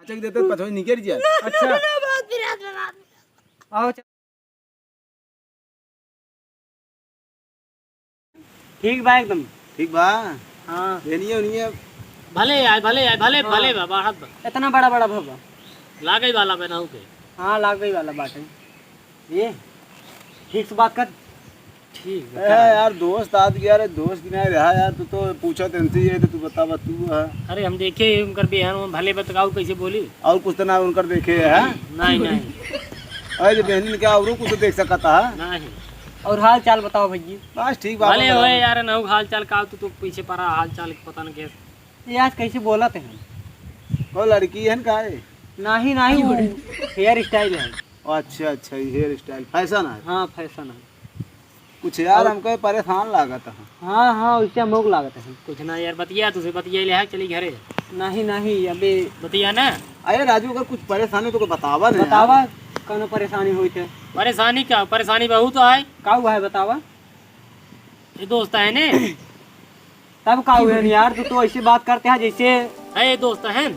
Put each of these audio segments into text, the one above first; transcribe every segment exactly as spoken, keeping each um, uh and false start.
चेक देते पछोई निकल जाए। अच्छा। बहुत विराट, विराट। आओ, च-, ठीक बा एकदम। ठीक बा। हाँ। एनिए ओनिए। भले आए, भले आए, भले, हाँ। भले बा, बढ़त बा। इतना बड़ा बड़ा भवा। लागई वाला बा नहू के। हाँ, लागई वाला बाटे। ये ठीक से बात कर। ठीक बा, ए, का? यार, दोस्त आज गया रे, दोस्त की नहीं रहा यार, तू तो पूछा तेनसे ये तो तू बतावा तू है। अरे, हम देखे ही उनकर बिहान में भले बतकाऊ कैसे बोली। और कुछ तो ना उनकर देखे है। नहीं, नहीं। अरे, जो बहन क्या और कुछ तो देख सकता है। नहीं। और हाल चाल बताओ भैया। बस ठीक बा, भले बताओ। होए यार, नहू हाल चाल का, तू तो पीछे पड़ा, हाल चाल पता न कैसे। ये आज कैसे बोलत है? वो लड़की है ना, का है? नहीं, नहीं, वो hair style है। अच्छा, अच्छा, ये hair style fashion है। हाँ, fashion है। कुछ यार, और हमको परेशान लागत है। हाँ, हाँ, उससे हम लोग लागत है। कुछ ना यार, बतिया, तुझसे बतिया ले है, चली घरे। नहीं, नहीं, अबे बतिया ना। अरे राजू, अगर कुछ परेशानी तो को बतावा ना यार। बतावा, कौनो परेशानी होई थे? परेशानी क्या? परेशानी बहुत है। का हुआ है, बतावा। ये दोस्त है ने? तब का हुए यार, तू तो ऐसे बात करते हैं जैसे। है ये दोस्त है,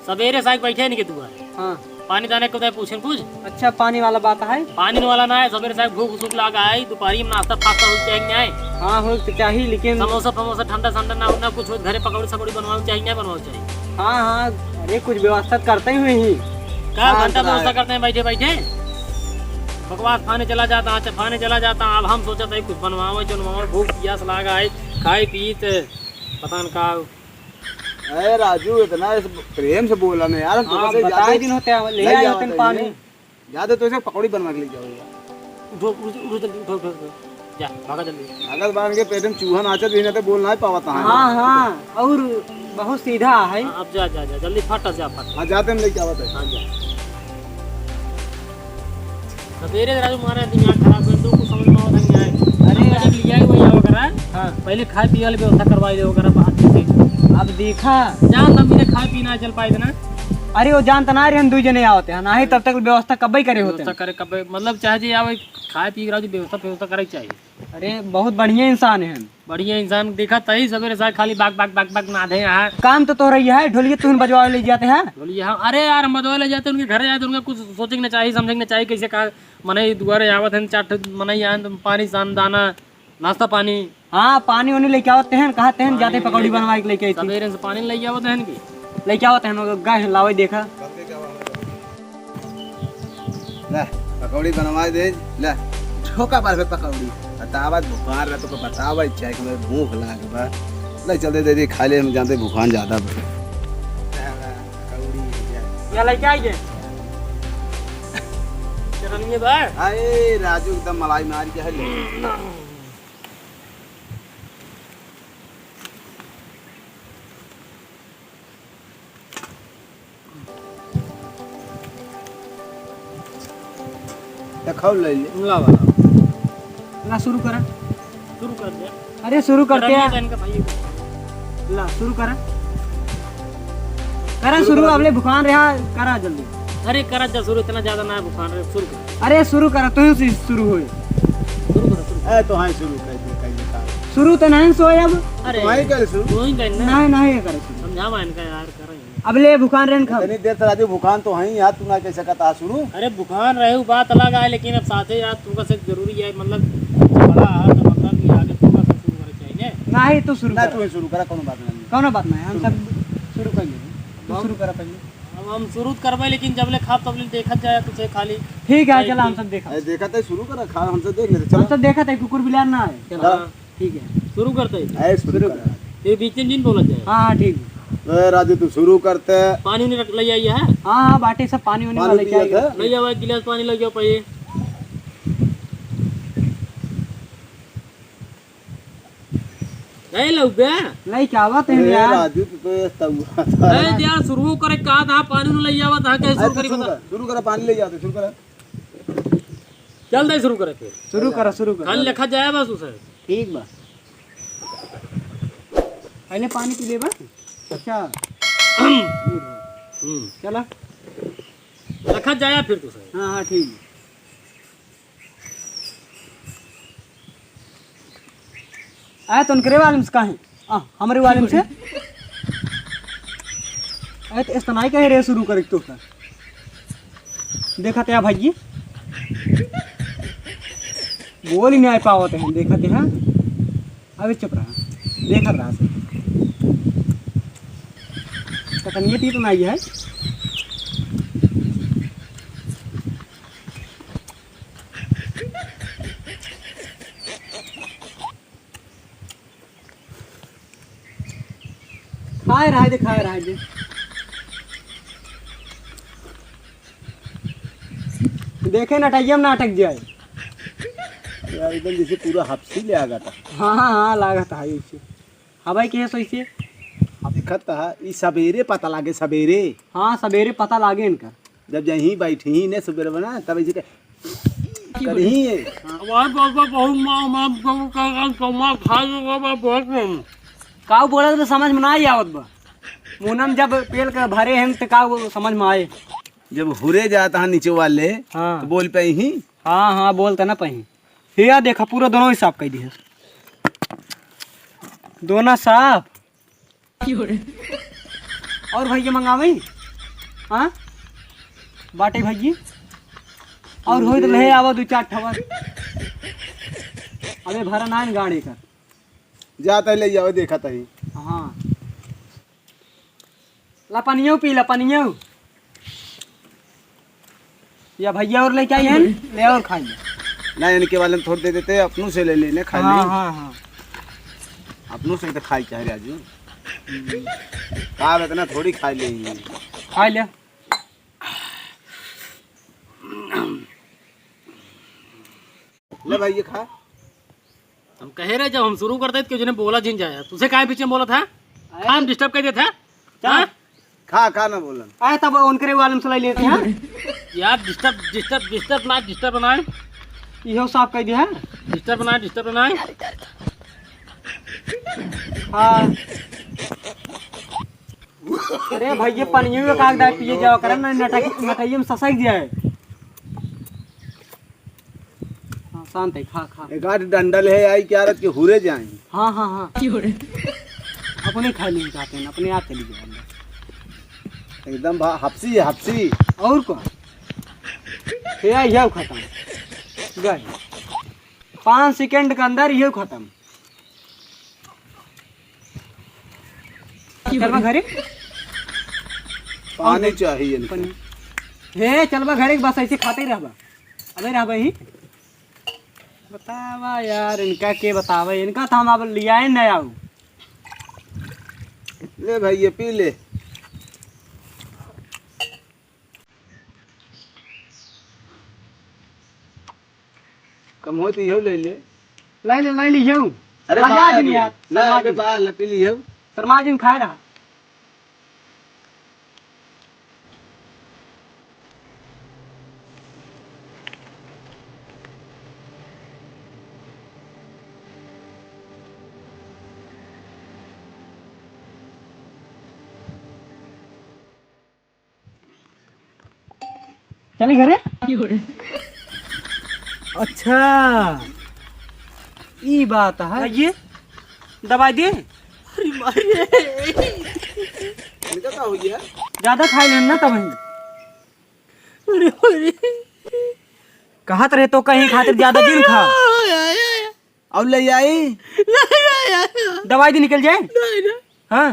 सवेरे साइक बैठे नहीं के दुआरे। हाँ। पानी दाने को पूछन कुछ। अच्छा, पानी वाला बात है? पानी वाला ना है, सवेरे साइक भूख सूख लागा है, दोपहरी में नाश्ता फास्ता हो चाहिए नहीं है? हाँ, हो तो चाहिए, लेकिन समोसा फमोसा ठंडा ठंडा ना, ना कुछ हो, घरे पकौड़ी सकौड़ी बनवाओ चाहिए, नहीं बनवाओ चाहिए? हाँ, हाँ, अरे कुछ व्यवस्था करते ही हुए ही। का हाँ, घंटा तो व्यवस्था है। करते हैं बैठे बैठे? बकवास फाने चला जाता, अच्छा फाने चला जाता। अब हम सोचत है कुछ बनवावे, जनवावे, भूख पियास लागा है, खाई पीत, पता न का। अरे राजू, इतना इस प्रेम से बोला ना यार, हम तो हाँ, बस बता ज्यादा दिन होते हैं, ले ले आए जाओ होते हैं तो पानी। ये। ज्यादा तो इसे पकौड़ी बनवा के ले जाओ यार। उठो, उठो, उठो, जल्दी उठो, उठो, उठो। जा, भागा जल्दी। अगर बांध के पेट में चूहा नाचत भी ना तो बोल ना पावत है। हाँ, हाँ, और बहुत सीधा है। हाँ, अब जा, जा, जा, जल्दी फट, जा, फट। हाँ, जाते हम लेके आवत है। हाँ, जा। सवेरे राजू मारा दिमाग खराब कर दो, कुछ समझ में आवत नहीं है। अरे हम जब लिया ही वही आवा करा, हाँ। पहले खाए पिए वाली व्यवस्था करवाई दे वगैरह बात से। अब देखा। जान तब मेरे खाए पीना चल पाए ना। अरे वो जानता ना रे, हम दू जने आवते हैं, नाही तब तक व्यवस्था कब्बे करे होते व्यवस्था हैं। करे कब्बे, मतलब चाहे जे आवे, खाए पिए के राजू व्यवस्था, व्यवस्था करे के चाहिए। अरे बहुत बढ़िया इंसान है। बढ़िया इंसान देखा तही सवेरे साथ खाली बाक, बाक, बाक, बाक नादे यहाँ। काम तो तोहरा ये है, ढोलिया तुहन बजवावे ले जाते हैं। ढोलिया, हाँ, अरे यार, हम बजवावे ले जाते हैं, उनके घरे जाते हैं, उनका कुछ सोचे के ना चाहिए, समझे के ना चाहिए, कैसे का मनई दुआरे आवत हैं, चार ठो मनई आन, पानी सान दाना, नाश्ता पानी। हाँ, पानी उनी लेके आवत हैं, कहा तेहन पानी जाते पकौड़ी लेके बनवा के लेके आई थी। सवेरे से पानी लेके आवत हैं कि? लेके आवत हैं, गए हैं, लावे देखा। ले, पकौड़ी बनवा दे, ले, झोंका भर में पकौड़ी। बतावा, बुखार रहा तो को बतावा, इच्छा है कि मैं भूख लाग बा। ले, चल दे, दे, दे, खा ले, हम जानते बुखार ज्यादा बा। पकौड़ी, या लेके आइए। चटनिए बा? अरे, राजू एकदम मलाई मार के है ले। देखाओ, ले ले। लावा, लावा। ला, शुरू करा। शुरू कर दे। अरे, शुरू करते हैं। इनका भाई। ला, शुरू करा। करा शुरू शुरू, करा। अबले भुखान रहा, करा जल्दी। अरे, करा जा शुरू, इतना ज्यादा ना है भुखान रहे, शुरू कर। अरे, शुरू करा, तू ही शुरू होए। शुरू करा, शुरू। ए, तो हाँ, शुरू कर दे, कर दे, कर। शुरू तो नहीं सोए अब। अरे, तो वहीं कर शुरू। तू ही कर ना। नहीं, नहीं करे शुरू। समझावा इनका यार, करें। अब ले भुखान रहन खा। इतनी देर से राजू भुखान तो है ही यार, तू ना कह सकता शुरू। अरे भुखान रहे, वो बात अलग आए, लेकिन अब साथे यार तुमका से जरूरी है, मतलब बड़ा है तो मतलब कि आगे तुमका से शुरू करे चाहिए। नहीं, तू शुरू ना, कर। तू ही शुरू करा, कोनो बात नहीं। कोनो बात नहीं, हम शुरू सब कर। शुरू कर लेंगे। तू बहुत शुरू करा पहले। अब हम शुरू करबे, लेकिन जब ले खाब तब ले देखत जाए तुझे खाली। ठीक है, भाई चला, हम ठीक। सब देखा। ए, देखा तो शुरू करा, खा, हम सब देख लेते, हम चलो। सब देखा था, कुकुर बिलार ना है। चलो। हाँ। ठीक है। शुरू करते हैं। ए, शुरू शुरू कर। कर। ये बीच में जिन बोला जाए। हाँ, हाँ, ठीक। ए, राजू, तू शुरू करते। पानी उनी रख ले आई है? हाँ, हाँ, बाटे सब पानी उनी पानी वाले क्या पिया था? ले आओ, एक गिलास पानी ले आओ पहले। ए, लौबे। नहीं, क्या बात है अरे, यार? राजू, तू तो ये तब ए, यार, शुरू करे कहा था, पानी उनी ले आवा था, कैसे अरे, शुरू तू करी शुरू बता? कर, शुरू कर, पानी ले जाते, शुरू कर। चल दे, शुरू करे फिर। शुरू करा, शुरू करा। खाली लिखा जाए बस उसे। ठीक बा। पहले पानी पी ले बा। अच्छा। हम्म। चला। लिखा जाए फिर तो सही। हाँ, हाँ, ठीक। आए तो उनकरे वाले में से काहे? आ, हमरे वाले में से। अरे, तो इस तरह कहे रे शुरू करे तो का? देखत है भाई, बोल ही नहीं पावत है, देखत है। अबे चुप रहा, देखत रहा से। पता नहीं, ये तो नहीं है। खाए रहा दे, खाए रहा दे। देखे नटैया में नाटक जाए। यार, एकदम जैसे पूरा हफ्सी ले आ गया था। हाँ, हाँ, हाँ, लागत है ऐसे। हाँ भाई, कैसे ऐसे? देखत है, ई सबेरे पता लागे, सबेरे। हाँ, सबेरे पता लागे इनका। जब यहीं बैठी ही ने सुबह बना, तब ऐसे के-, करही है। वाह, बाबा, बहुत मार, मार, बहुत कर, कर, कर, मार खा लो, बाबा, बहुत मार। काऊ बोलत तो समझ में ना ही आवत बा। मुनम जब पेल के भरे हैं, तो काऊ समझ में आए। जब हुरे जाता है नीचे वाले, हाँ। तो बोल पे ही। हाँ, हाँ, बोलता ना पही। हे, या देखा, पूरा दोनों ही साफ कर दिए। दोनों साफ। और भैया मंगावे? हाँ? बाटे भैया? और होई तो ले आवा दो चार ठवर। अबे भरा ना गाड़ी का। जाता ही ले जाओ, देखा तही। हाँ। ला पनियो पी, ला पनियो। या भैया और लेके आई हैं, ले और खाई ले। ना, इनके वाले में थोड़ दे देते, अपनों से ले लेने, खा हाँ, ले। हाँ, हाँ। अपनों से तो खाई चाहे राजू। का अब इतना थोड़ी खा ले। खा ले। ले भाई, ये खा। हम कहे रहे, जब हम शुरू कर देते, कि जिन्हें बोला जिन जाए, तुझे काहे पीछे बोला था? अरे। खा, हम डिस्टर्ब कर देते हैं। चल। हाँ? खा, खा ना बोलन। आए तब उनकरे वाले में सुनाई लेते हैं। यार, डिस्टर्ब, डिस्टर्ब, डिस्टर्ब ना, डिस्टर्ब ना। इहो साफ कर दिया है। डिस्टर्ब ना, डिस्टर्ब ना। हाँ। अरे भैया, पनियो का कागदा पिए जाओ, करन ना, नटक-, नटैया में ससक जाए। हाँ, शांत है, खा, खा। एक आध डंडल है, आई क्या रत के हुरे जाए। हाँ, हाँ, हाँ। अपने खा ली चाहते हैं, अपने आप चली जाए अंदर। एकदम भा-, हफ्सी है, हफ्सी। और कौन? हे, आई, यह खत्म। गए। पाँच सेकंड के अंदर ये खत्म। चलबा घरे? पानी और चाहिए इनको। पानी। हे, चलबा घरे, बस ऐसे खाते ही रहबा। अबे रहबा ही। बतावा यार, इनका के बतावे? इनका तो हम अब लियाए न आऊ। ले भाई, ये पी ले। कम होई तो इहो ले ले। लाई ले, लाई ले, इहो। अरे शर्मा बाहर जिन यार, ले, शर्मा अबे जिन। बाहर ले, पी लियो। शर्मा जिन खाए रहा। चली घरे? अच्छा, ई बात है। ये दवाई दे। अरे मारे। इनका का हो गया? ज्यादा खाए लेन ना तब। अरे, अरे। कहत रहे तो कहीं खातिर ज्यादा दिन खा। और ले आई? नहीं, नहीं, नहीं। दवाई दी निकल जाए? नहीं, नहीं। हाँ।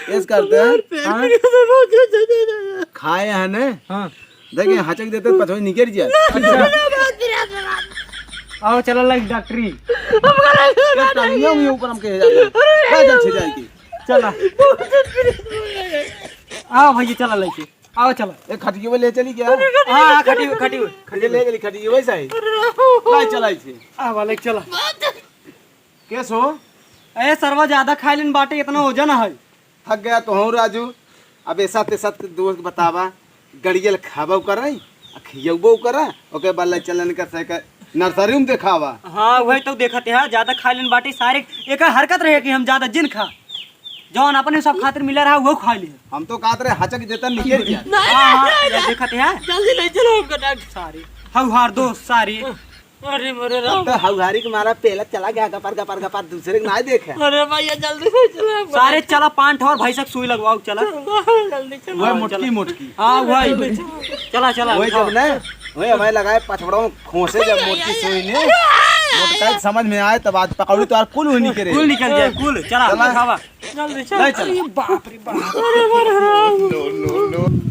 ऐस करते हैं? पेट हाँ। में बहुत ज्यादा दर्द है। खाए हैं ने? हाँ। देखे, हचक देते, पछोई निकल जाए। नहीं, नहीं, नहीं, नहीं, नहीं। आओ, चला लाइक डॉक्टरी। हमका नहीं, ये नहीं, टांगियों में ऊपर हम कहे जाते हैं। अरे, क्या जल से जाएगी? चला। बहुत दर्द है। आओ भैया, चला लाइक। आओ, चला। ए, खटियो ले चली क्या? हाँ, हाँ, खटियो, खटियो। खटियो ले चली, खटियो वैसा ही। लाई चला इसे। आ, वाले चला। कैस हो? ए, सरवा ज्यादा खाए लेन बाटे, इतना वजन है। थक गया तो हूँ राजू। अब ऐसा तैसा दोस्त बतावा, गड़ियल खाबो करे, आ खियबो करे, ओके बाद ले चलन कर सके नर्सरी में देखावा। हाँ, वही तो देखत है, ज्यादा खाए लेन बाटे सारे, एक हरकत रहे कि हम ज्यादा जिन खा। जौन अपने सब खातिर मिला रहा, वो खा लिया। हम तो कहत रहे, हचक देता निकल गया। नहीं, हाँ, हाँ, नहीं, ये नहीं। देखत है। जल्दी ले चलो हमको डॉक्टर। सारे। हौ हार दोस्त, सारे। अरे मोरे राम। तो हौहारी के मारा पेला चला गया, गपर, गपर, गपर, दूसरे के नाहीं देखे। अरे भैया, जल्दी से चला। सारे चला, पाँच ठो और भैंसा के सुई लगवाओ, चला। चला, जल्दी चला। वह हाँ, मोटकी, चला। मोटकी। हाँ, वही। जल्दी चला। चला, चला, वही उठाओ। जब न, वही हमें लगाए पछवाड़ा में खोसे जब मोटकी सुई ने, मोटका के समझ में आए तब आज पकौड़ी तो यार कुल हुई निकले। कुल निकल जाए, कुल। चला, चला। उठावा। जल्दी चला। ले चला। अरे बाप रे बाप। अरे मोरे राम।